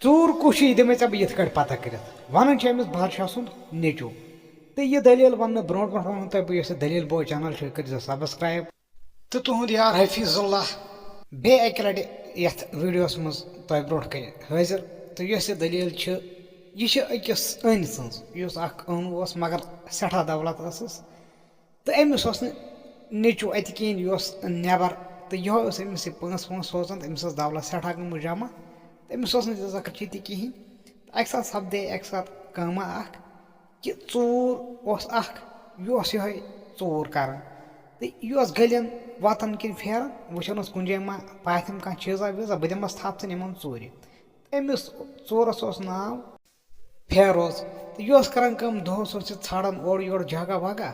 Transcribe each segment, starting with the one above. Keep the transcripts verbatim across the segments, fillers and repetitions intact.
ژوٗر کُس چھُ، یہِ دِمے ژےٚ بہٕ یِتھ کٲٹھۍ پتہ کٔرِتھ۔ وَنان چھِ أمِس بادشاہ سُنٛد نیٚچوٗ۔ تہٕ یہِ دٔلیٖل وَننہٕ برونٛٹھ برونٛٹھ وَنو تۄہہِ بہٕ، یۄس یہِ دٔلیٖل بوے channel چھِ، کٔرۍ زیو subscribe۔ تہٕ تُہُنٛد یار حفیظ اللہ بیٚیہِ اَکہِ لَٹہِ یَتھ video-س منٛز تۄہہِ برونٛٹھ کَنہِ حٲضِر۔ تہٕ یۄس یہِ دٔلیٖل چھِ، یہِ چھِ أکِس أنۍ سٕنٛز، یُس اَکھ أنۍ اوس، مگر سٮ۪ٹھاہ دولت ٲسٕس۔ تہٕ أمِس اوس نہٕ نیٚچوٗ اَتہِ کِہیٖنۍ، یہِ اوس نٮ۪بَر۔ تہٕ یِہوٚے اوس أمِس یہِ پونٛسہٕ وونٛسہٕ سوزان، تہٕ أمِس ٲس دولت سٮ۪ٹھاہ گٔمٕژ جمع۔ تہٕ أمِس اوس نہٕ تیٖژاہ خرچی تہِ کِہیٖنۍ۔ تہٕ اَکہِ ساتہٕ سَپدے اَکہِ ساتہٕ کٲمہ اَکھ، کہِ ژوٗر اوس اَکھ، یہِ اوس یِہوٚے ژوٗر کَران۔ تہٕ یہِ اوس گٔلٮ۪ن وَتَن کِنۍ پھیران، وٕچھان اوس کُنہِ جایہِ ما پاتھٮ۪م کانٛہہ چیٖزا ویٖزا، بہٕ دِمَس تھَپھ، ژٕ نِمَن ژوٗرِ۔ أمِس ژوٗرَس اوس ناو فیروز۔ تہٕ یہِ اوس کَران کٲم، دۄہَس اوس یہِ ژھانٛڈان اورٕ یورٕ جگہ وگہ،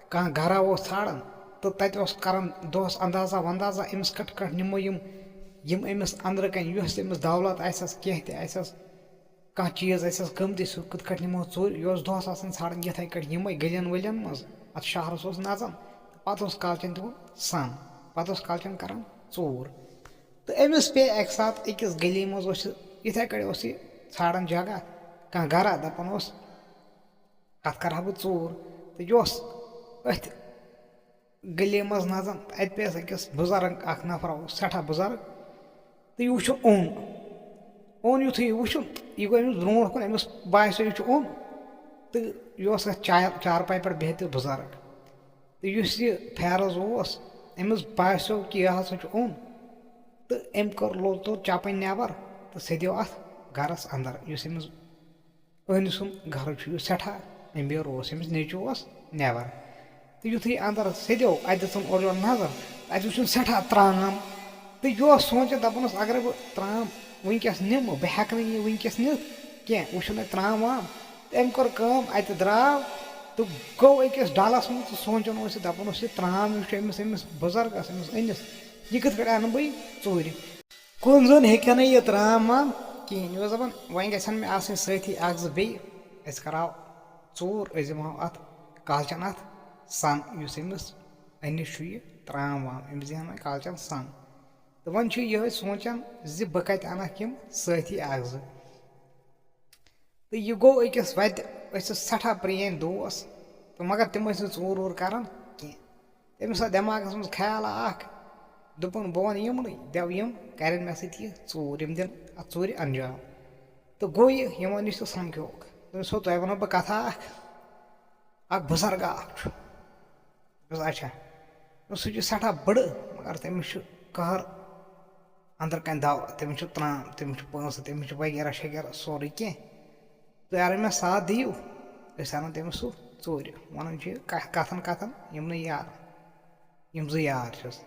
کانٛہہ گرا اوس ژھانٛڈان، تہٕ تَتہِ اوس کَران دۄہَس اندازہ وندازہ، أمِس کَٹھ کَٹھ نِمو یِم، یِم أمِس أنٛدرٕ کَنۍ، یۄس تہِ أمِس دولت آسٮ۪س، کینٛہہ تہِ آسٮ۪س، کانٛہہ چیٖز آسٮ۪س قۭمتی، سُہ کِتھ کٲٹھۍ نِمو ژوٗرِ۔ یہِ اوس دۄہَس آسان ژھانٛڈان یِتھَے کٲٹھۍ یِمَے گٔلٮ۪ن ؤلٮ۪ن منٛز، اَتھ شہرَس اوس نَژان۔ پَتہٕ اوس کالچَن دِوان سَن، پَتہٕ اوس کالچَن کَران ژوٗر۔ تہٕ أمِس پیٚیہِ اَکہِ ساتہٕ أکِس گٔلی منٛز اوس یہِ، یِتھَے کٲٹھۍ اوس یہِ ژھانٛڈان جگہ، کانٛہہ گرا، دَپان اوس، اَتھ کَرٕ ہا بہٕ ژوٗر۔ تہٕ یہِ اوس أتھۍ گٔلی منٛز نَژان، اَتہِ پیٚیَس أکِس بُزرٕگ اَکھ نفرا، اوس سٮ۪ٹھاہ بُزرٕگ۔ تہٕ یہِ وٕچھُن اوٚن، اوٚن یُتھُے یہِ وٕچھُن، یہِ گوٚو أمِس برونٛٹھ کُن، أمِس باسیو یہِ چھُ اوٚن۔ تہٕ یہِ اوس أتھۍ چار-، چارپایہِ پٮ۪ٹھ بِہِتھ یہِ بُزرٕگ۔ تہٕ یُس یہِ فیروز اوس، أمِس باسیو کہِ یہِ ہسا چھُ اوٚن۔ تہٕ أمۍ کٔر لوٚت لوٚت چَپٕنۍ نٮ۪بر تہٕ سیٚدیو اَتھ گَرَس اَندَر، یُس أمِس أنۍ سُنٛد گَرٕ چھُ، یُس سٮ۪ٹھاہ أمیٖر اوس، أمِس نیٚچوٗ اوس نٮ۪بر۔ تہٕ یُتھُے اَندَر سیٚدیو، اَتہِ دِژٕن اورٕ یورٕ نظر، تہٕ اَتہِ وٕچھُن سٮ۪ٹھاہ ترٛام۔ تہٕ یہِ اوس سونٛچان، دَپان اوس، اگرَے بہٕ ترٛام وٕنکٮ۪س نِمہٕ، بہٕ ہٮ۪کہٕ نہٕ یہِ وٕنکٮ۪س نِتھ کینٛہہ، وٕچھُن اَتہِ ترٛام وام۔ تہٕ أمۍ کٔر کٲم، اَتہِ درٛاو تہٕ گوٚو أکِس ڈَلَس منٛز تہٕ سونٛچان اوس یہِ، دَپان اوس، یہِ ترٛام یُس چھُ أمِس، أمِس بُزرگَس، أمِس أنِس، یہِ کِتھ کٲٹھۍ اَنہٕ بہٕ یہِ ژوٗرِ؟ کُن زوٚن ہیٚکہِ ہا نہٕ یہِ ترٛام وام کِہیٖنۍ۔ یہِ اوس دَپان، وۄنۍ گژھن مےٚ آسٕنۍ سۭتی اَکھ زٕ بیٚیہِ، أسۍ کَرہاو ژوٗر، أسۍ دِمہو اَتھ کالچَن اَتھ سَن، یُس أمِس أنِس چھُ یہِ ترٛام وام، أمِس دِہَن وۄنۍ کالچَن سَن۔ تہٕ وۄنۍ چھُ یِہوٚے سونٛچان زِ بہٕ کَتہِ اَنَکھ یِم سۭتی اَکھ زٕ۔ تہٕ یہِ گوٚو أکِس وَتہِ، أسۍ ٲسۍ سٮ۪ٹھاہ پرٛٲنۍ دوس، تہٕ مگر تِم ٲسۍ نہٕ ژوٗر ووٗر کَران کینٛہہ۔ تٔمِس آو دٮ۪ماغَس منٛز خیالہ اَکھ، دوٚپُن، بہٕ وَنہٕ یِمنٕے، دَپہٕ یِم کَرن مےٚ سۭتۍ یہِ ژوٗر، یِم دِن اَتھ ژوٗرِ اَنجام۔ تہٕ گوٚو یہِ یِمَن نِش تہٕ سَمکھیوکھ۔ دوٚپُن، سو تۄہہِ وَنو بہٕ کَتھا اَکھ، اَکھ بُزرگا اَکھ چھُ۔ دوٚپُس، اچھا۔ دوٚپُس، سُہ چھُ سٮ۪ٹھاہ بٔڑٕ، مگر تٔمِس چھُ قہر أنٛدرٕ کَنہِ دَو، تٔمِس چھُ ترٛام، تٔمِس چھُ پونٛسہٕ، تٔمِس چھُ وغیرہ شغیرہ سورُے کینٛہہ۔ تُہۍ اَگر مےٚ ساتھ دِیِو، أسۍ اَنو تٔمِس سُہ ژوٗرِ۔ وَنان چھُ یہِ کَ-، کَتھَن کَتھَن یِمنٕے یارَن، یِم زٕ یار چھِس۔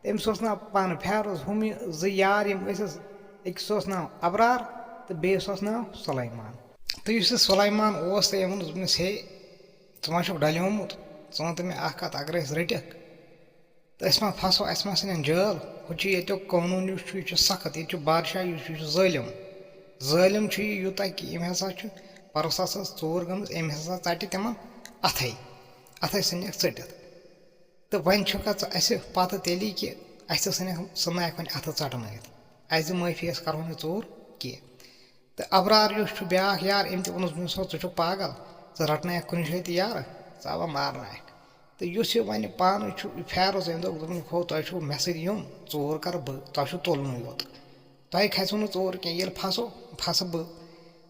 تٔمِس اوس ناو پانہٕ فیروز، ہُم یہِ زٕ یار یِم ٲسِس، أکِس اوس ناو اَبرار تہٕ بیٚیِس اوس ناو سُلایمان۔ تہٕ یُس یہِ سُلایمان اوس، تہٕ یِمَن دوٚپنَس، ہے، ژٕ ما چھُکھ ڈلیومُت؟ ژٕ وَن تہٕ مےٚ اَکھ کَتھ، اگر أسۍ رٔٹِکھ، تہٕ أسۍ ما پھسو، اَسہِ ما ژھٕنن جٲل؟ ہُہ چھُ ییٚتیُک قونوٗن یُس چھُ، یہِ چھُ سخت، ییٚتہِ چھُ بادشاہ یُس چھُ، یہِ چھُ ظٲلِم۔ ظٲلِم چھُ یہِ یوٗتاہ کہِ أمۍ ہسا چھُ پَرُس ہسا ٲس ژوٗر گٔمٕژ، أمۍ ہسا ژَٹہِ تِمن اَتھے، اَتھے ژھٕنِکھ ژٔٹِتھ۔ تہٕ وۄنۍ چھُکھا ژٕ اَسہِ پَتہٕ تیٚلی کہِ اَسہِ ژھٕنِکھ، ژھٕننایَکھ وۄنۍ اَتھٕ ژَٹنٲیِتھ؟ اَسہِ دِ معٲفی، أسۍ کَرہو نہٕ ژوٗر کینٛہہ۔ تہٕ ابرار یُس چھُ بیٛاکھ یار، أمۍ تہِ ووٚنُس، مےٚ دوٚپمَس، ژٕ چھُکھ پاگل، ژٕ رَٹنایَکھ کُنہِ جایہِ تہِ یارٕ، ژٕ آوا مارنایَکھ۔ تہٕ یُس یہِ وۄنۍ پانہٕ چھُ، یہِ فیروز، أمۍ دوٚپ، دوٚپُن، ہو، تۄہہِ چھُو مےٚ سۭتۍ یُن، ژوٗر کَرٕ بہٕ، تۄہہِ چھُو تُلنُے یوت۔ تۄہہِ کھسِوٕ نہٕ ژوٗر کینٛہہ، ییٚلہِ پھسو، پھسہٕ بہٕ۔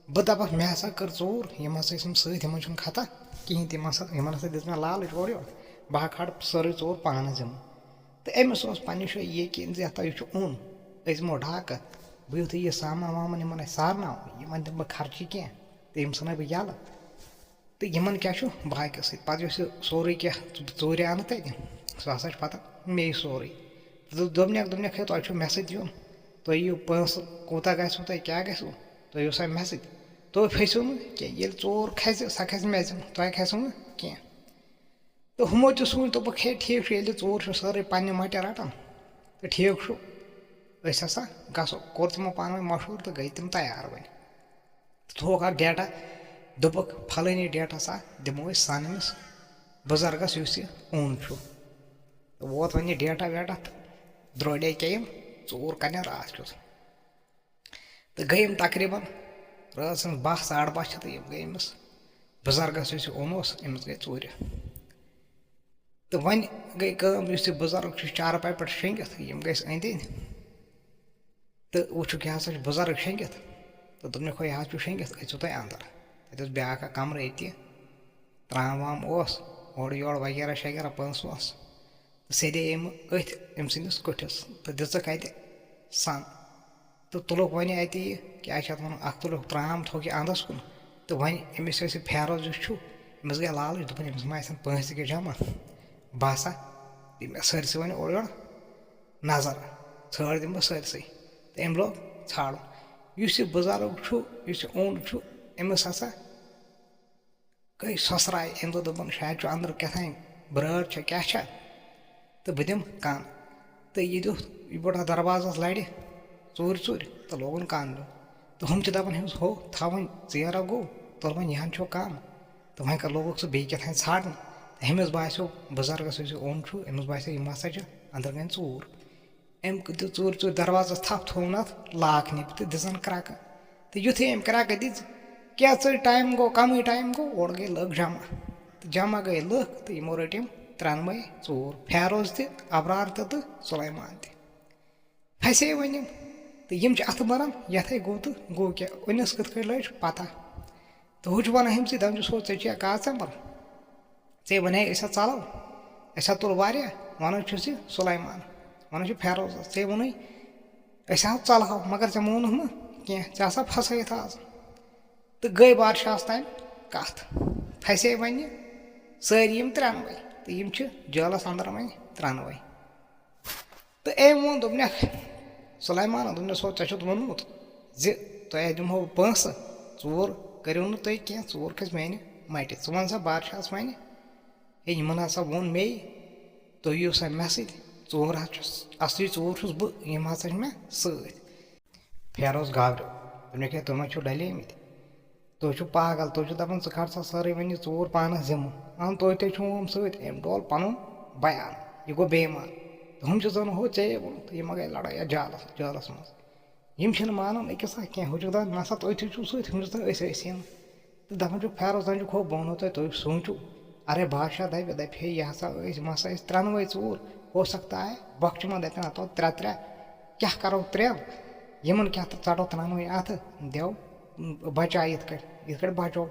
بہٕ دَپَکھ، مےٚ ہسا کٔر ژوٗر، یِم ہسا ٲسۍ یِم سۭتۍ، یِمَن چھُنہٕ خطا کِہیٖنۍ، تِم ہسا، یِمَن ہسا دِژ مےٚ لالٕچ اورٕ یورٕ، بہٕ ہا کھالہٕ سٲرٕے ژوٗر پانَس ذِمہٕ۔ تہٕ أمِس اوس پنٛنہِ جایہِ یقیٖن زِ یَتھ یہِ چھُ اوٚن، أسۍ دِمو ڈاکہٕ، بہٕ یُتھُے یہِ سامان وامان یِمَن اَسہِ سارناو، یِمَن دِمہٕ بہٕ خرچہِ کینٛہہ، تہٕ یِم ژھٕنَے بہٕ یَلہٕ۔ تہٕ یِمَن کیٛاہ چھُ باقیَس سۭتۍ؟ پَتہٕ یُس یہِ سورُے کینٛہہ ژٕ ژوٗرِ اَنہٕ تَتہِ، سُہ ہسا چھُ پَتہٕ مے سورُے۔ تہٕ دوٚپ-، دوٚپنَکھ، دوٚپنَکھ، ہے، تۄہہِ چھُو مےٚ سۭتۍ یُن، تُہۍ یِیِو، پونٛسہٕ کوٗتاہ گژھِوٕ تۄہہِ، کیٛاہ گژھِوٕ، تُہۍ یِیِو سا مےٚ سۭتۍ۔ تُہۍ پھٔسِو نہٕ کینٛہہ، ییٚلہِ ژوٗر کھسہِ، سۄ کھسہِ مےٚ ذِمہٕ، تۄہہِ کھسِوٕ نہٕ کینٛہہ۔ تہٕ ہُمو تہِ سوٗنٛچ، دوٚپُکھ، ہے، ٹھیٖک چھُ، ییٚلہِ ژوٗر چھُ سٲرٕے پنٛنہِ مَٹہِ رَٹان، تہٕ ٹھیٖک چھُ، أسۍ ہسا گژھو۔ کوٚر تِمو پانہٕ ؤنۍ مشوٗرٕ تہٕ گٔے تِم تیار وۄنۍ۔ تہٕ تھووُکھ اَکھ ڈیٹا، دوٚپُکھ، پھلٲنی ڈیٹ ہسا دِمو أسۍ سَن أمِس بُزرگَس، یُس یہِ اوٚن چھُ۔ تہٕ ووت وۄنۍ یہِ ڈیٹا ویٹا تہٕ درٛوڈے کیٛاہ یِم ژوٗر کَرنہِ راتھ کیُتھ۔ تہٕ گٔے یِم تقریٖباً رٲژ ہٕنٛز باہ، ساڑٕ باہ چھِ، تہٕ یِم گٔے أمِس بُزرگَس، یُس یہِ اوٚن اوس، أمِس گٔے ژوٗرِ۔ تہٕ وۄنۍ گٔے کٲم، یُس یہِ بُزرگ چھُ چارپاے پٮ۪ٹھ شۄنٛگِتھ، یِم گٔے أسۍ أنٛدۍ أنٛدۍ۔ تہٕ وٕچھُکھ، یہِ ہسا چھُ بُزرگ شۄنٛگِتھ۔ تہٕ دوٚپنَکھ، "ہو، یہِ حظ چھُ شۄنٛگِتھ، أژِو تُہۍ اَندَر۔" تَتہِ اوس بیٛاکھ اَکھ کَمرٕ أتی، ترٛام وام اوس، اورٕ یورٕ وغیرہ شغیرہ، پونٛسہٕ وونٛسہٕ۔ تہٕ سیٚدے أمۍ أتھۍ أمۍ سٕنٛدِس کُٹھِس تہٕ دِژٕکھ اَتہِ سَن۔ تہٕ تُلُکھ وۄنۍ اَتہِ یہِ، کیٛاہ چھِ اَتھ وَنان، اَکھ تُلُکھ ترٛام، تھوٚوُکھ یہِ اَنٛدَس کُن۔ تہٕ وۄنۍ أمِس یُس یہِ فیروز یُس چھُ، أمِس گٔے لالٕچ، دوٚپُن، "أمِس ما آسن پونٛسہٕ تہِ کینٛہہ جمع؟ بہٕ ہسا دِمہٕ سٲرسٕے وۄنۍ اورٕ یورٕ نظر، ژھٲڑ دِمہٕ بہٕ سٲرسٕے۔" تہٕ أمۍ لوگ ژھانٛڈُن۔ یُس یہِ بُزرگ چھُ، یُس یہِ اوٚنٛد چھُ، أمِس ہسا گٔے سۄسراے۔ أمۍ دوٚپ، دوٚپُن، "شاید چھُ أنٛدرٕ کیٛاہ تام برٛٲر چھےٚ، کیٛاہ چھےٚ، تہٕ بہٕ دِمہٕ کَن۔" تہٕ یہِ دیُت، یہِ بوٚڑ اَتھ دروازَس لَرِ، ژوٗرِ ژوٗرِ، تہٕ لوگُن کَن دیُن۔ تہٕ ہُم چھِ دَپان، "ہُمِس ہو تھاوٕنۍ ژیر گوٚو، تُل وۄنۍ یِہَن چھُ کَم۔" تہٕ وۄنۍ کَر لوگُکھ سُہ بیٚیہِ کیٛاہ تام ژھانٛڈنہِ۔ تہٕ ہُمِس باسیو، بُزرگَس یُس یہِ اوٚنٛد چھُ، أمِس باسیو، یِم ہسا چھِ أنٛدرٕ کَنۍ ژوٗر۔ أمۍ دیُت ژوٗرِ ژوٗرِ دروازَس تھپھ، تھوٚوُن اَتھ لاک نِپ تہٕ دِژٕن کرٛٮ۪کہٕ۔ تہٕ یُتھُے أمۍ کرٛٮ۪کہٕ دِژ، کینٛژٕے ٹایم گوٚو، کَمٕے ٹایم گوٚو، اورٕ گٔے لُکھ جمع۔ تہٕ جمع گٔے لُکھ تہٕ یِمو رٔٹۍ یِم ترٛٮ۪نوَے ژوٗر، فیروز تہِ، ابرار تہِ تہٕ سُلیمان تہِ۔ پھسے وۄنۍ یِم، تہٕ یِم چھِ اَتھٕ بَران، یَتھَے گوٚو تہٕ گوٚو کیٛاہ، أنِس کِتھ کٔنۍ لٔج پَتہ۔ تہٕ ہُہ چھُ وَنان أمۍ سٕے، دَپان چھُس، "ہو، ژےٚ چھُیا کاژَمبَر؟ ژےٚ وَنے أسۍ ہا ژَلو، اَسہِ ہا تُل واریاہ، وَنان چھُس یہِ سُلیمان، وَنان چھُ فیروزَس، ژےٚ ووٚنُے أسۍ ہا ژَلہو، مگر ژےٚ مونُکھ نہٕ کینٛہہ، ژےٚ ہسا پھسٲیِتھ آز۔" تہٕ گٔے بادشاہَس تام کَتھ، پھسے وۄنۍ یہِ سٲری یِم ترٛٮ۪نوَے، تہٕ یِم چھِ جیلَس اَندَر وۄنۍ ترٛٮ۪نوَے۔ تہٕ أمۍ ووٚن، دوٚپنَکھ، سُلیمانَن دوٚپنَس، "ہو، ژےٚ چھُتھ ووٚنمُت زِ تۄہہِ دِمہو بہٕ پونٛسہٕ، ژوٗر کٔرِو نہٕ تُہۍ کینٛہہ، ژوٗر کھژِ میٛانہِ مَٹہِ۔ ژٕ وَن سا بادشاہَس وۄنۍ، ہے، یِمَن ہسا ووٚن مے، تُہۍ یِیِو سا مےٚ سۭتۍ، ژوٗر حظ چھُس، اَصلی ژوٗر چھُس بہٕ، یِم ہسا چھِ مےٚ سۭتۍ۔" فیروز گابریو۔ دوٚپنَکھ، "ہے، تُہۍ ما چھِو ڈَلیمٕتۍ؟ تُہۍ چھِو پاگل، تُہۍ چھِو دَپان، ژٕ کَڑ سا سٲرٕے وۄنۍ یہِ ژوٗر پانَس ذِمہٕ۔ اَہَن، تُہۍ تہِ چھِو یِم سۭتۍ۔" أمۍ ڈول پَنُن بیان، یہِ گوٚو بے ایمان۔ تہٕ ہُم چھِ زَن، ہو، ژےٚ ووٚنُتھ، تہٕ یہِ ما گٔے لڑٲے یَتھ جالَس، جالَس منٛز۔ یِم چھِنہٕ مانان أکِس اَکھ کینٛہہ، ہُہ چھُکھ دَپان، "نہ سا، تُہۍ تہِ چھِو سۭتۍ۔" ہُم چھِ دَپان، "أسۍ ٲسۍ یِنہٕ۔" تہٕ دَپان چھُکھ، فیروز، دَپان چھُکھ، ہو، بہٕ وَنو تۄہہِ، تُہۍ سوٗنٛچِو، اَرے بادشاہ دَپہِ، دَپہِ، ہے، یہِ ہسا ٲسۍ، یِم ہسا ٲسۍ ترٛٮ۪نوَے ژوٗر، ہو سکتا ہے، بۄکچہِ ما دَپن، ہتو ترٛےٚ ترٛےٚ، کیٛاہ کَرو ترٛٮ۪ن؟ یِمَن کیٛاہ تہٕ ژَٹو ترٛٮ۪نوَے اَتھٕ، دِیو بچا یِتھ کٔٹھۍ، یِتھ کٔٹھۍ بچو۔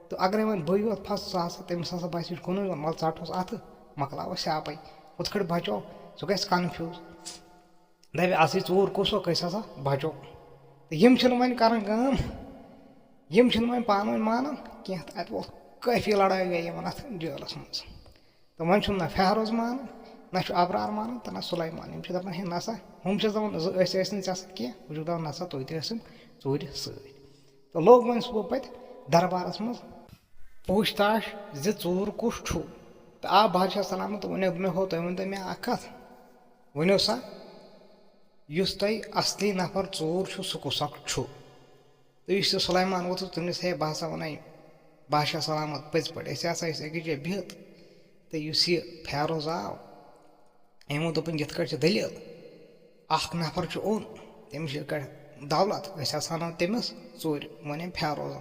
تہٕ اگرے وۄنۍ بٕے یوت پھس، سُہ ہسا، تٔمِس ہسا باسہِ، یہِ چھُ کُنُے زوٚن، وَلہٕ ژَٹہوس اَتھٕ، مۄکلاوو سیاپَے، ہُتھ کٔٹھۍ بچو، سُہ گژھِ کنفیوٗز۔ دَپہِ، اَصلی ژوٗر کُس ہو، کٔژ ہسا بچو۔ تہٕ یِم چھِنہٕ وۄنۍ کران کٲم، یِم چھِنہٕ وۄنۍ پانہٕ ؤنۍ مانان کینٛہہ۔ تہٕ اَتہِ ووت کٲفی لڑٲے گٔے یِمن اَتھ جیلَس منٛز۔ تہٕ وۄنۍ چھُنہٕ نہ فیروز مانان، نہ چھُ ابرار مانان، تہٕ نہ سُلیمان۔ یِم چھِ دَپان، "ہے، نہ سا۔" ہُم چھِ دَپان، "زٕ أسۍ ٲسۍ نہٕ ژےٚ سۭتۍ کینٛہہ۔" ہُہ چھُکھ دَپان، "نہ سا، تُہۍ تہِ ٲسِو ژوٗرِ سۭتۍ۔" تہٕ لوٚگ وۄنۍ سُہ پَتہٕ دربارَس منٛز پوٗچھ تاش زِ ژوٗر کُس چھُ؟ تہٕ آو بادشاہ سلامت تہٕ ووٚنُکھ، دوٚپنَکھ، ہو، تُہۍ ؤنۍ تو مےٚ اَکھ کَتھ، ؤنِو سا، یُس تۄہہِ اَصلی نفر ژوٗر چھُ، سُہ کُس اَکھ چھُ؟ تہٕ یُس یہِ سُلیمان ووٚتھُس، تٔمِس، ہے، بہٕ ہسا وَنَے بادشاہ سلامت پٔزۍ پٲٹھۍ، أسۍ ہسا ٲسۍ أکِس جایہِ بِہِتھ، تہٕ یُس یہِ فیروز آو، أمۍ ووٚن، دوٚپُن، یِتھ کٲٹھۍ چھِ دٔلیٖل، اَکھ نفر چھُ اوٚن، تٔمِس چھِ یِتھ کٲٹھۍ دولت، أسۍ ہسا اَنو تٔمِس ژوٗرِ، ووٚن أمۍ فیروزن۔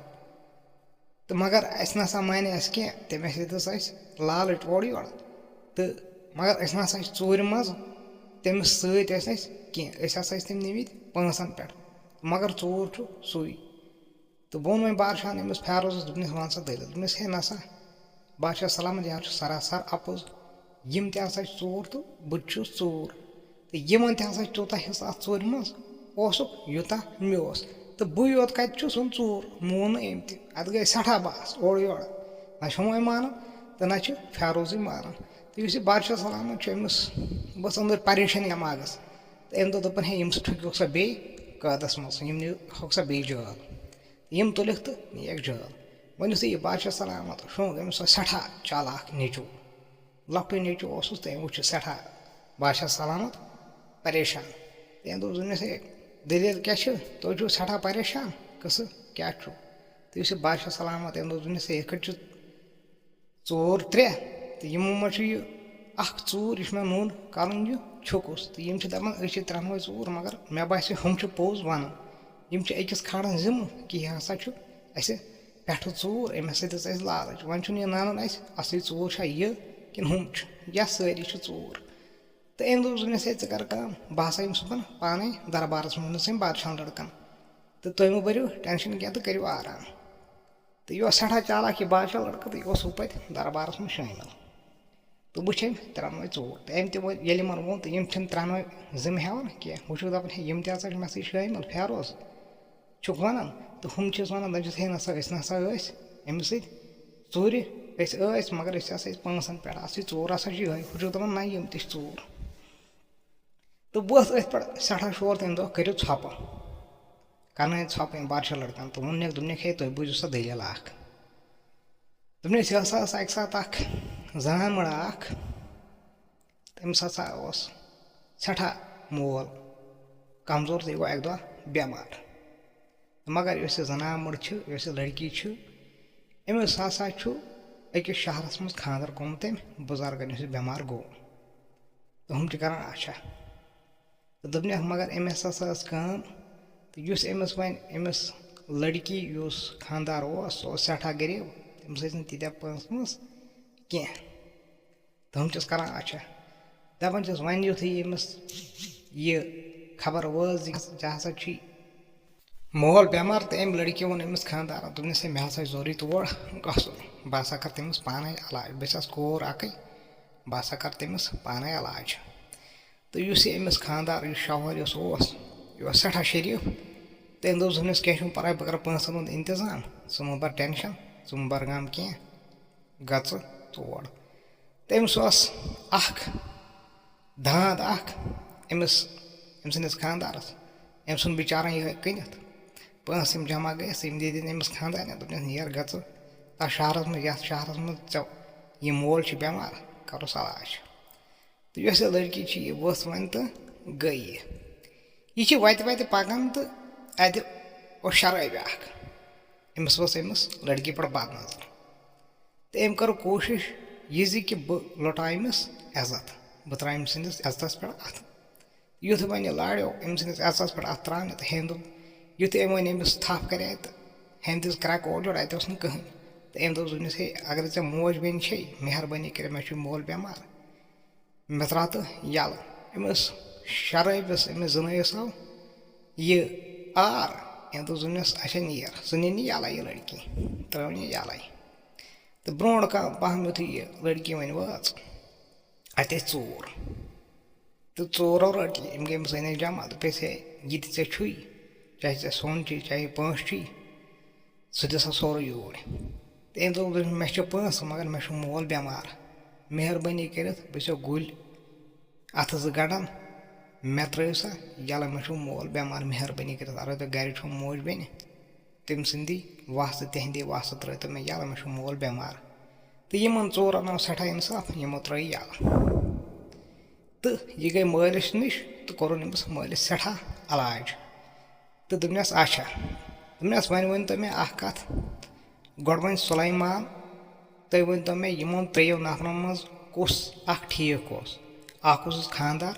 تہٕ مگر اَسہِ نہ سا مانہِ اَسہِ کینٛہہ، تٔمۍ ہسا دِژ اَسہِ لالٕچ اورٕ یورٕ۔ تہٕ مگر أسۍ نہ سا چھِ ژوٗرِ منٛز تٔمِس سۭتۍ ٲسۍ اَسہِ کینٛہہ، أسۍ ہسا ٲسۍ تٔمۍ نِمٕتۍ پونٛسَن پٮ۪ٹھ، مگر ژوٗر چھُ سُے۔ تہٕ بہٕ ووٚن وۄنۍ بادشاہَن أمِس فیروزَس، دوٚپنَس، وَن سا دٔلیٖل۔ دوٚپنَس، ہے نہ سا، بادشاہ سلامت، یہِ حظ چھُ سراسر اَپُز، یِم تہِ ہسا چھِ ژوٗر تہٕ بہٕ تہِ چھُس ژوٗر۔ تہٕ یِمَن تہِ ہسا چھُ تیوٗتاہ حِصہٕ اَتھ ژوٗرِ منٛز اوسُکھ، یوٗتاہ مےٚ اوس۔ تہٕ بٕے یوت کَتہِ چھُس زَن ژوٗر، مون نہٕ أمۍ تہِ۔ اَتھ گٔے سٮ۪ٹھاہ بحث اورٕ یورٕ، نہ چھِ ہُمَے مانان تہٕ نہ چھِ فیروزٕے مانان۔ تہٕ یُس یہِ بادشاہ سلامت چھُ، أمِس بہٕ ٲس أنٛدٕرۍ پریشٲنی دٮ۪ماغَس۔ تہٕ أمۍ دوٚپ، دوٚپُن، ہے، یِم ژٕ ٹھُکیوکھ سا بیٚیہِ قٲدَس منٛز، یِم نِہوکھ سا بیٚیہِ جٲل۔ یِم تُلِکھ تہٕ نِیَکھ جٲل۔ وۄنۍ یُتھُے یہِ بادشاہ سلامت شۄنٛگ، أمِس اوس سٮ۪ٹھاہ چالاک نیٚچوٗ، لۄکٹُے نیٚچوٗ اوسُس، تہٕ أمۍ وٕچھ یہِ سٮ۪ٹھاہ بادشاہ سلامت پریشان۔ تہٕ أمۍ دوٚپ، دوٚپنَس، ہے، دٔلیٖل کیٛاہ چھِ؟ تُہۍ چھِو سٮ۪ٹھاہ پریشان، قٕصہٕ کیٛاہ چھُ؟ تہٕ یُس یہِ بادشاہ سلامت، أمۍ دوٚپ، دوٚپنَس، ہے، یِتھ کٲٹھۍ چھُ ژوٗر ترٛےٚ، تہٕ یِمو منٛز چھُ یہِ اَکھ ژوٗر، یہِ چھُ مےٚ نوٚن کَرُن، یہِ چھُکُس۔ تہٕ یِم چھِ دَپان، أسۍ چھِ ترٛٮ۪نوَے ژوٗر، مگر مےٚ باسہِ، ہُم چھِ پوٚز وَنان۔ یِم چھِ أکِس کھالان ذِمہٕ کہِ یہِ ہسا چھُ اَسہِ پٮ۪ٹھٕ ژوٗر، أمۍ ہسا دِژ اَسہِ لالٕچ۔ وۄنۍ چھُنہٕ یہِ نَنان اَسہِ اَصلی ژوٗر چھا یہِ کِنہٕ ہُم چھِ، یا سٲری چھِ ژوٗر۔ تہٕ أمۍ دوٚپ دوٚپنَس، "ہے، ژٕ کَر کٲم، بہٕ ہسا یِمہٕ صُبحن پانَے دربارَس منٛز أمۍ بادشاہَن لٔڑکَن، تہٕ تُہۍ مہٕ بٔرِو ٹٮ۪نشَن کینٛہہ تہٕ کٔرِو آرام۔" تہٕ یہِ اوس سٮ۪ٹھاہ چالاک یہِ بادشاہ لٔڑکہٕ، تہٕ یہِ اوس ہُہ پَتہٕ دربارَس منٛز شٲمِل۔ تہٕ وٕچھ أمۍ ترٛٮ۪نوَے ژوٗر۔ تہٕ أمۍ تہِ ووٚن، ییٚلہِ یِمَن ووٚن، تہٕ یِم چھِنہٕ ترٛٮ۪نوَے ذِمہٕ ہٮ۪وان کینٛہہ۔ ہُہ چھُکھ دَپان، "ہے، یِم تہِ ہسا چھِ مےٚ سۭتۍ شٲمِل، فیروز چھُکھ وَنان؟" تہٕ ہُم چھِس وَنان، دَپان چھِس، "ہے نہ سا، أسۍ نہ سا ٲسۍ أمِس سۭتۍ ژوٗرِ، أسۍ ٲسۍ، مگر أسۍ ہسا ٲسۍ پانٛژَن پٮ۪ٹھ، اَصلی ژوٗر ہسا چھِ یِہوٚے۔" ہُہ چھُکھ دَپان، "نہ، یِم تہِ چھِ ژوٗر۔" تہٕ بہٕ اوسُس أتھۍ پٮ۪ٹھ سٮ۪ٹھاہ شور، تَمہِ دۄہ کٔرِو ژھۄپہٕ۔ کَرنٲوِن ژھۄپہٕ أمۍ بادشاہ لٔڑکَن تہٕ ووٚنُکھ، دوٚپنَکھ، "ہے، تُہۍ بوٗزِو سا دٔلیٖل اَکھ۔" دوٚپنَس، یہِ ہسا ٲس اَکہِ ساتہٕ اَکھ زنان مٔڑ اَکھ، تٔمِس ہسا اوس سٮ۪ٹھاہ مول کمزور تہٕ یہِ گوٚو اَکہِ دۄہ بٮ۪مار۔ مگر یۄس یہِ زنان مٔڑ چھِ، یۄس یہِ لڑکی چھِ، أمِس ہسا چھُ أکِس شہرَس منٛز خانٛدر گوٚمُت أمۍ بُزرگَن، یُس یہِ بٮ۪مار گوٚو۔ تہٕ ہُم چھِ کران اچھا۔ تہٕ دوٚپنَکھ، مگر أمِس ہسا ٲس کٲم، تہٕ یُس أمِس وۄنۍ أمِس لڑکی یُس خانٛدار اوس، سُہ اوس سٮ۪ٹھاہ غریٖب، تٔمِس ٲسۍ نہٕ تیٖتیٛاہ پونٛسہٕ وونٛسہٕ کینٛہہ۔ تہٕ ہُم چھِس کران اچھا۔ دَپان چھِس، وۄنۍ یُتھُے أمِس یہِ خبر وٲژ زِ ژےٚ ہسا چھی مول بٮ۪مار، تہٕ أمۍ لڑکی ووٚن أمِس خانٛدارَن، دوٚپنَس، "ہے، مےٚ ہسا چھِ ضروٗری تور گژھُن، بہٕ ہسا کَرٕ تٔمِس پانَے علاج، بہٕ چھَس کوٗر اَکٕے، بہٕ ہسا کَرٕ تٔمِس پانَے علاج۔" تہٕ یُس یہِ أمِس خانٛدار، یُس شوہر یُس اوس، یہِ اوس سٮ۪ٹھاہ شریٖف، تہٕ أمۍ دوٚپ، "دوٚپنَس، کینٛہہ چھُنہٕ پَرواے، بہٕ کَرٕ پونٛسَن ہُنٛد اِنتظام، ژٕ مہٕ بَر ٹٮ۪نشَن، ژٕ مہٕ بَر غم کینٛہہ، گژھ ژٕ تور۔" تٔمِس اوس اَکھ داند اَکھ أمِس، أمۍ سٕنٛدِس خانٛدارَس، أمۍ ژھُن بِچارَن یِہوٚے کٕنِتھ۔ پونٛسہٕ یِم جمع گٔیَس، یِم دِتِن أمِس خانٛدارنہِ، دوٚپنَس، "نیر گژھ ژٕ تَتھ شہرَس منٛز، یَتھ شہرَس منٛز ژےٚ یہِ مول چھُ بٮ۪مار، کَرُس علاج۔" تہٕ یۄس یہِ لڑکی چھِ، یہِ ؤژھ وۄنۍ تہٕ گٔے یہِ۔ یہِ چھِ وَتہِ وَتہِ پَکان تہٕ اَتہِ اوس شرٲبۍ اَکھ، أمِس ؤژھ أمِس لڑکی پٮ۪ٹھ بد نظر۔ تہٕ أمۍ کٔر کوٗشِش یہِ زِ کہِ بہٕ لۄٹاو أمِس عزت، بہٕ ترٛاوٕ أمۍ سٕنٛدِس عزتَس پٮ۪ٹھ اَتھٕ۔ یُتھ وۄنۍ یہِ لاریو أمۍ سٕنٛدِس عزتَس پٮ۪ٹھ اَتھٕ ترٛاونہِ، تہٕ ہیٚنٛدُن، یُتھُے أمۍ وۄنۍ أمِس تھپھ کَرے، تہٕ ہیٚنٛدِس کرٛٮ۪کہٕ اورٕ یورٕ، اَتہِ اوس نہٕ کٕہٕنۍ۔ تہٕ أمۍ دوٚپ، دوٚپنَس، "ہے، اگر ژےٚ موج بیٚنہِ چھے، مہربٲنی کٔرِتھ، مےٚ چھُ مول بٮ۪مار، مےٚ ترٛاو تہٕ یَلہٕ۔" أمِس شرٲبِس، أمِس زِنٲیِس آو یہِ آر۔ أمۍ دوٚپ، دوٚپنَس، "اچھا، نیر، ژٕ نِن یہِ یَلَے یہِ لڑکی۔" ترٛٲوٕن یہِ یَلَے۔ تہٕ برونٛٹھ کانٛہہ پَہَم یُتھُے یہِ لڑکی وۄنۍ وٲژ، اَتہِ ٲسۍ ژوٗر۔ تہٕ ژورو رٔٹ یہِ، أمۍ گٔے أمِس أنِتھ جمع، دوٚپُس، "ہے، یہِ تہِ ژےٚ چھُے، چاہے ژےٚ سۄن چھُے، چاہے پونٛسہٕ چھُے، سُہ دِ سا سورُے یوٗرۍ۔" تہٕ أمۍ دوٚپ، دوٚپُن، "مےٚ چھِ پونٛسہٕ، مگر مےٚ چھُ مول بٮ۪مار۔ مہربٲنی کٔرِتھ، بہٕ چھُسو گُلۍ اَتھٕ زٕ گنٛڈان، مےٚ ترٛٲیِو سا یَلہٕ، مےٚ چھُ مول بٮ۪مار، مہربٲنی کٔرِتھ، اَگر تۄہہِ گَرِ چھو موج بیٚنہِ، تٔمۍ سٕنٛدی وَس تہٕ تِہِنٛدی وَس تہٕ ترٛٲیتو مےٚ یَلہٕ، مےٚ چھُ مول بٮ۪مار۔" تہٕ یِمَن ژورَن آو سٮ۪ٹھاہ اِنصاف، یِمو ترٛٲے یَلہٕ۔ تہٕ یہِ گٔے مٲلِس نِش تہٕ کوٚرُن أمِس مٲلِس سٮ۪ٹھاہ علاج۔ تہٕ دوٚپنَس، "اچھا۔" دوٚپنَس، "وۄنۍ ؤنۍ تو مےٚ اَکھ کَتھ، گۄڈٕ وۄنۍ سُلایمان، تُہۍ ؤنۍ تو مےٚ، یِمَن ترٛیٚیو نفرَن منٛز کُس اَکھ ٹھیٖک اوس؟" اَکھ اوسُس خانٛدار،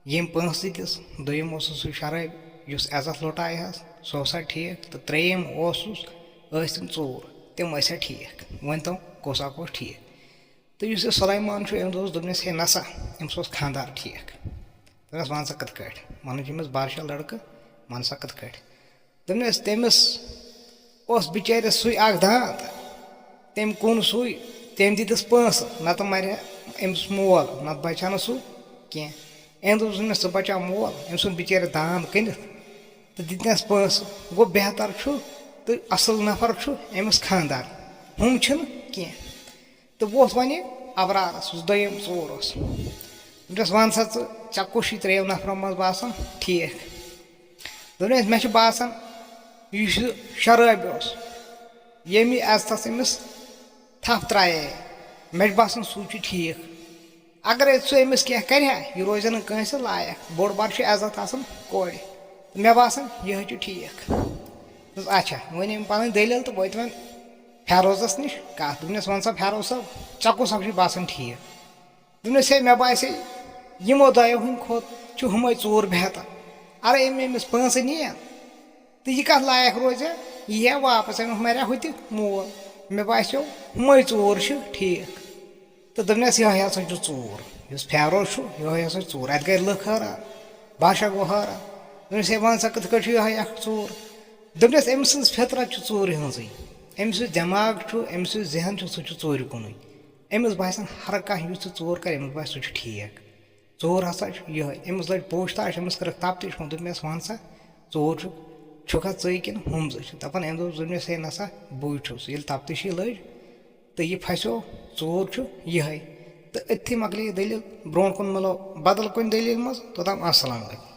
ییٚمۍ پونٛسہٕ دِتِس، دوٚیِم اوسُس سُہ شرٲبۍ یُس عزت لُٹایہِ ہَس، سُہ اوسا ٹھیٖک؟ تہٕ ترٛیٚیِم اوسُس، ٲسۍ تِم ژوٗر، تِم ٲسیا ٹھیٖک؟ ؤنۍ تو، کُس اَکھ اوس ٹھیٖک؟ تہٕ یُس یہِ سُلایمان چھُ، أمۍ دوٚپُس، دوٚپنَس، "ہے نسا، أمِس اوس خانٛدار ٹھیٖک۔" دوٚپنَس، "وَن سا کِتھ کٲٹھۍ؟ وَنُن چھِ أمِس بادشاہ لٔڑکہٕ، وَن سا کِتھ کٲٹھۍ؟" دوٚپنَس، "تٔمِس اوس بِچٲرِس سُے اَکھ دانٛد، تٔمۍ کُن سُے، تٔمۍ دِتِس پونٛسہٕ، نَتہٕ مَرِ ہا أمِس مول، نَتہٕ بَچہِ ہا نہٕ سُہ کینٛہہ۔" أمۍ دوٚپُس، "دوٚپنَس، ژٕ بَچاو مول، أمۍ ژھُن بِچٲرِس دانٛد کٕنِتھ تہٕ دِتنَس پونٛسہٕ، گوٚو بہتر چھُ تہٕ اَصٕل نفر چھُ أمِس خانٛدار، ہُم چھِنہٕ کینٛہہ۔" تہٕ ووت وۄنۍ یہِ اَبرارَس، یُس دوٚیِم ژوٗر اوس۔ دوٚپنَس، "وَن سا ژٕ، ژےٚ کُس چھُے ترٛیٚیو نفرو منٛز باسان ٹھیٖک؟" دوٚپنَس، "مےٚ چھُ باسان، یُس یہِ شرٲبۍ اوس، ییٚمہِ عزتَس أمِس تھپھ ترٛایے، مےٚ چھُ باسان، سُے چھُ ٹھیٖک۔ اگرے سُہ أمِس کینٛہہ کَرِ ہا، یہِ روزِ نہٕ کٲنٛسہِ لایق۔ بوٚڑ بار چھُ عزت آسان کورِ۔ تہٕ مےٚ باسان، یِہوٚے چھُ ٹھیٖک۔" دوٚپُس، "اچھا۔" وۄنۍ أمۍ پَنٕنۍ دٔلیٖل تہٕ وٲتۍ وۄنۍ فیروزَس نِش کَتھ۔ دوٚپنَس، "وَن سا فیروز صٲب، ژےٚ کُس اَکھ چھُے باسان ٹھیٖک؟" دوٚپنَس، "ہے، مےٚ باسے، یِمو دۄیو ہٕنٛدِ کھۄتہٕ چھُ ہُمَے ژوٗر بہتر۔ اَرے، أمۍ أمِس پونٛسہٕ نِیَن، تہٕ یہِ کَتھ لایق روزِ؟ یہِ یی واپَس، أمِس مَرِ ہُہ تہِ مول۔ مےٚ باسیٚو، ہُمَے ژوٗر چھِ ٹھیٖک۔ تہٕ دوٚپنَس، یِہوٚے ہسا چھُ ژوٗر، یُس فیروز چھُ، یِہوٚے ہسا چھُ ژوٗر۔ اَتہِ گٔے لُکھ حٲران، بادشاہ گوٚو حٲران۔ دوٚپنَس، ہے، وَن سا، کِتھ کٲٹھۍ چھُ یِہوٚے اَکھ ژوٗر؟ دوٚپنَس، أمۍ سٕنٛز فطرت چھُ ژوٗرِ ہٕنٛزٕے۔ أمۍ سُنٛد دٮ۪ماغ چھُ، أمۍ سُنٛد ذہن چھُ، سُہ چھُ ژوٗرِ کُنُے۔ أمِس باسن ہر کانٛہہ، یُس یہِ ژوٗر کَرِ، أمِس باسہِ، سُہ چھُ ٹھیٖک۔ ژوٗر ہسا چھُ یِہوٚے۔ أمِس لٔج پوٗچھ تاش، أمِس کٔرٕکھ تَپھ تہِ، چھُ دوٚپمَس، وَن سا، ژوٗر چھُ، چھُکھا ژٕے کِنہٕ ہُم زٕ چھِ؟ دَپان، أمۍ دوٚپ، دوٚپمَس، ہے، نہ سا، بٕے چھُس۔ ییٚلہِ تَپھ تہِ چھِ لٔج، تہٕ یہِ پھَسیو، ژوٗر چھُ یِہوٚے۔ تہٕ أتھی مۄکلے یہِ دٔلیٖل۔ برونٛٹھ کُن مِلو بدل کُنہِ دٔلیٖل منٛز۔ توٚتام السلام علیکم۔